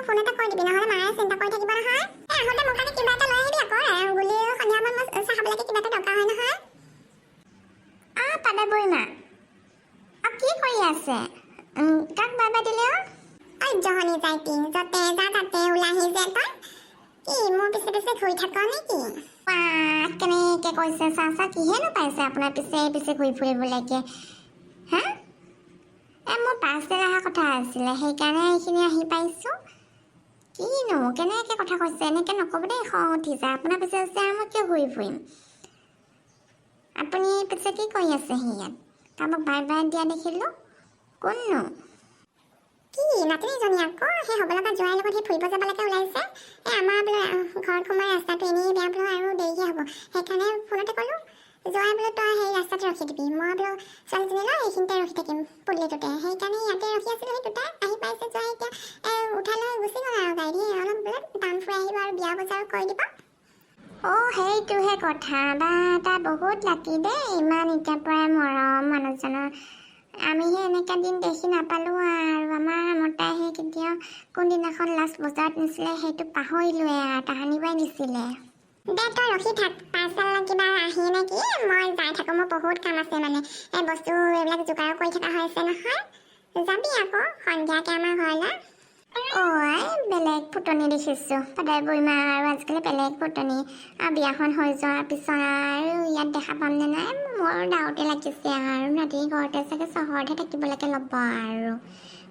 Phone এটা কৰি দিবি, নহ'লে মায়ে চিন্তা কৰি থাকিব নহয়। এই আহোঁতে মোৰ কাৰণে কিবা এটা লৈ আহিবি আকৌ। গুলি সন্ধিয়া সময়ত মই চাহ খাবলৈকে কিবা এটা দৰকাৰ হয় নহয়। আ পাদা বুঢ়ীমা, কি কৰি আছে? কাক বাই বাই দিলে অ? ঐ জহনী যাইটি, য'তে যা তাতে ওলাহি যে তই কি মোৰ পিছে পিছে ঘূৰি থাক নেকি? বাহ, কেনেকে কৈছে চা চা। কিহেনো পাইছে আপোনাৰ পিছে পিছে ঘূৰি ফুৰিবলৈকে হা? এই মোৰ পাৰ্চেল অহা কথা আছিলে, সেইকাৰণে এইখিনি আহি পাইছোঁ। কিনো কেনেকে কথা কৈছে? এনেকে নক'ব দেই, খং উঠি যায়। আপোনাৰ পিছে পিছে আৰু মই কিয় ঘূৰি ফুৰিম? আপুনি পিছে কি কৰি আছেহি ইয়াত? কাৰোবাক বাই বাই দিয়া দেখিলোঁ, কোননো? কি নাতিনীজনী আকৌ, সেই হ'ব লগা জোঁৱাইৰ লগত সেই ফুৰিব যাবলৈকে ওলাইছে। এই আমাৰ বোলে ঘৰত সোমাই ৰাস্তাটো এনেই বেয়া বোলো আৰু দেৰিহে হ'ব, সেইকাৰণে ফোনতে ক'লোঁ, জোঁৱাই বোলো তই সেই ৰাস্তাতে ৰখি দিবি, মই বোলো ছোৱালীজনী লৈ এইখিনিতে ৰখি থাকিম পদূলিটোতে। সেইকাৰণে ইয়াতে ৰখি আছিলোঁ। সেই দুটাই আহি পাইছে, জোঁৱাই এতিয়া উঠাই লৈ গুচি গ'ল আৰু গাড়ী অলপ বোলে টাউন ফুৰাই আহিব আৰু বিয়া বজাৰো কৰি দিব। অ' সেইটোহে কথা। বা, তাই বহুত লাকি দেই, ইমান এতিয়াৰ পৰাই মৰম মানুহজনৰ। আমিহে এনেকুৱা দিন দেখি নাপালোঁ আৰু। আমাৰ মতাইহে কেতিয়াও কোনদিনাখন লাষ্ট বজাৰত নিছিলে সেইটো পাহৰিলোৱে আৰু, তাহানিবাই নিছিলে। দে, তই ৰখি থাক, পাৰ্চেল কিবা আহি নে কি, মই যাই থাকোঁ। মোৰ বহুত কাম আছে, মানে এই বস্তু এইবিলাক যোগাৰো কৰি থকা হৈছে নহয়। যাবি আকৌ সন্ধিয়াকে আমাৰ ঘৰলৈ। অ' আই, বেলেগ ফুটনি দেখিছোঁ সদায় বুঢ়ীমা আৰু আজিকালি বেলেগ ফুটনি। আৰু বিয়াখন হৈ যোৱাৰ পিছত আৰু ইয়াত দেখা পামনে নাই মোৰ ডাউটে লাগিছে আৰু। নাতিনী ঘৰতে চাগে চহৰতহে থাকিবলৈকে ল'ব আৰু।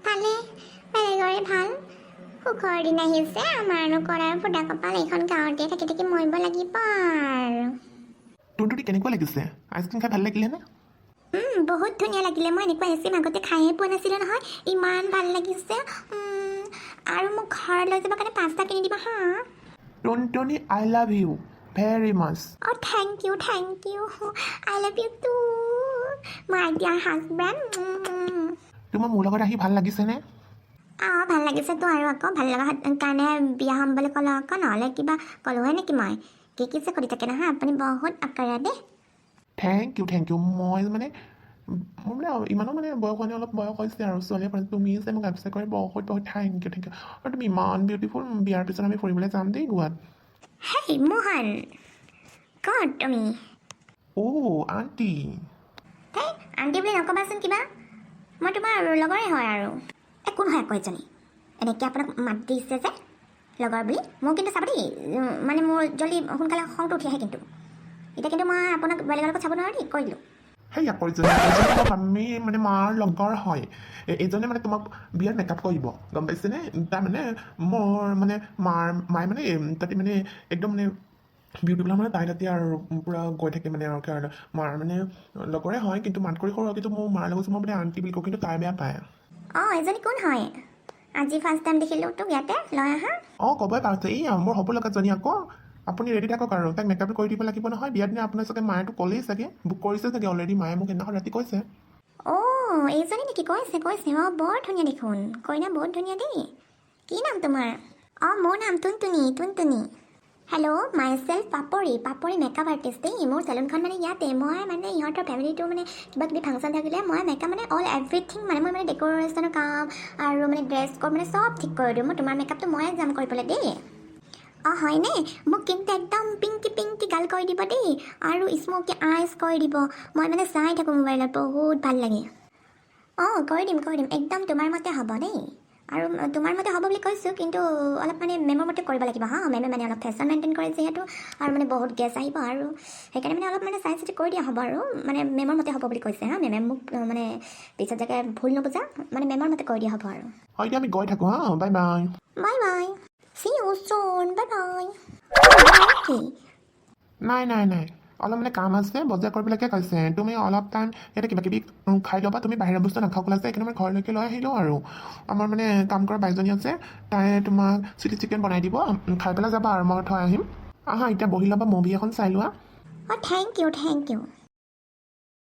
ভালে, বেলেগৰে ভাল সুখৰ দিন আহিছে, আমাৰনো ক'ত আৰু ফুটা কপাল, এইখন গাঁৱতে থাকি থাকি মৰিব লাগিব আৰু। টুনটুনি, কেনেকুৱা লাগিছে? আইচক্ৰীম খাই ভাল লাগিলেনে? বহুত ধুনীয়া লাগিলে। মই এনেকুৱা আইচক্ৰীম আগতে খায়ে পোৱা নাছিলোঁ নহয়, ইমান ভাল লাগিছে। আৰু মোক ঘৰত লৈ যাবৰ কাৰণে 5টা কিনি দিবা হা। টুনটুনি, I love you very much. Oh, thank you, thank you. I love you too, my dear husband. তোমাৰ মোৰ লগত আহি ভাল লাগিছেনে? অঁ, ভাল লাগিছেতো আৰু আকৌ ভাল লগা কাৰণে বিয়া হ'ম বুলি ক'লোঁ আকৌ, নহ'লে কিবা ক'লোহে নেকি মই? কি কি যে সুধি থাকে নহয় আপুনি, বহুত আকাৰা দেই। Thank you, thank you. মই মানে মোৰ মানে ইমানো মানে বয়স হোৱা নাই, অলপ বয়স হৈছে আৰু ছোৱালীয়ে পৰা তুমি যে মোক একচেপ্ট কৰি বহুত বহুত thank U, thank U. আৰু তুমি ইমান বিউটিফুল। বিয়াৰ পিছত আমি ফুৰিবলৈ যাম দেই গোৱাত। হেই মোহন, ক'ত তুমি? অ' আণ্টি। হেই, আণ্টি বুলি নক'বাচোন কিবা, মই তোমাৰ লগৰে হয় আৰু। এই কোন হয় আকৌ এজনী, এনেকৈ আপোনাক মাত দিছে যে লগৰ বুলি? মোৰ কিন্তু চাব দেই, মানে মোৰ জল্দি সোনকালে খংটো উঠি আহে কিন্তু। এতিয়া কিন্তু মই আপোনাক বেলেগৰ লগত চাব নোৱাৰোঁ দেই, কৈ দিলোঁ। সেই আকৰ্জনী, এইজনী মোৰ মামী মানে মাৰ লগৰ হয়। এইজনে মানে তোমাক বিয়াত মেকআপ কৰিব, গম পাইছেনে? তাৰমানে মোৰ মানে মাৰ মায়ে মানে তাতে মানে একদম মানে বিউটি পাৰ্লাৰ মানে তাই তাতে আৰু পূৰা গৈ থাকে মানে। আৰু কাৰণে মাৰ মানে লগৰে হয়, কিন্তু মাত কৰি সৰু, কিন্তু মোৰ মাৰ লগত মই মানে আণ্টি বুলি কওঁ, কিন্তু তাই বেয়া পায়। অঁ, এজনী কোন হয়? আজি ফাৰ্ষ্ট টাইম দেখিলোঁ তোক ইয়াতে লৈ আহা। অঁ, ক'বই পাৰিছে। এই মোৰ হ'ব লগাজনী আকৌ। আপুনি ৰেডি থাকক আৰু, তাইক মেকআপ কৰি দিব লাগিব নহয় বিয়াৰ দিনা। আপোনাৰ চাগে মায়েতো ক'লেই চাগে, বুক কৰিছে চাগে অলৰেডি, মায়ে মোক সেইদিনাখন ৰাতি কৈছে। অঁ, এইজনী নেকি? কৈছে কৈছে। অঁ, বৰ ধুনীয়া দেখোন কইনা, বহুত ধুনীয়া দেই। কি নাম তোমাৰ? অঁ, মোৰ নাম টুনটুনি, টুনটুনি। Hello', my self Papori, Papori makeup artist দেই। মোৰ চেলুনখন মানে ইয়াতে। মই মানে ইহঁতৰ ফেমিলিটো মানে কিবা কিবি ফাংচন থাকিলে মই মেকআপ মানে অল এভৰিথিং, মানে মই মানে ডেক'ৰেশ্যনৰ কাম আৰু মানে ড্ৰেছ কোড মানে চব ঠিক কৰি দিওঁ। মই তোমাৰ মেকআপটো ময়ে যাম কৰিবলৈ দেই। অঁ, হয়নে? মোক কিন্তু একদম পিংকি পিংকি গাল কৰি দিব দেই আৰু স্মকি আইজ কৰি দিব। মই মানে চাই থাকোঁ মোবাইলত, বহুত ভাল লাগে। অঁ, কৰি দিম, কৰি দিম, একদম তোমাৰ মতে হ'ব দেই। আৰু তোমাৰ মতে হ'ব বুলি কৈছোঁ, কিন্তু অলপ মানে মেমৰ মতে কৰিব লাগিব হা। মেমে মানে অলপ ফেশ্বন মেইনটেইন কৰে যিহেতু, আৰু মানে বহুত গেষ্ট আহিব আৰু সেইকাৰণে মানে অলপ মানে চাই চিতি কৰি দিয়া হ'ব আৰু মানে মেমৰ মতে হ'ব বুলি কৈছে হা মেমে মোক। মানে পিছত যাতে ভুল নুবুজা, মানে মেমৰ মতে কৰি দিয়া হ'ব আৰু। হয়, এতিয়া আমি গৈ থাকোঁ হা, bye bye. Bye bye, see you soon, bye bye. কি? নাই নাই নাই, অলপ মানে কাম আছে, বজাৰ কৰিবলৈকে কৈছে। তুমি অলপ টাইম ইয়াতে কিবা কিবি খাই ল'বা। তুমি বাহিৰৰ বস্তু নাখাওঁ ক'লা যে, সেইকাৰণে মই ঘৰলৈকে লৈ আহিলোঁ। আৰু আমাৰ মানে কাম কৰা বাইজনী আছে, তাই তোমাক চিলি চিকেন বনাই দিব। খাই পেলাই যাবা আৰু মই থৈ আহিম। আহা, এতিয়া বহি ল'বা, মুভি এখন চাই লোৱা। অঁ, thank U, thank U.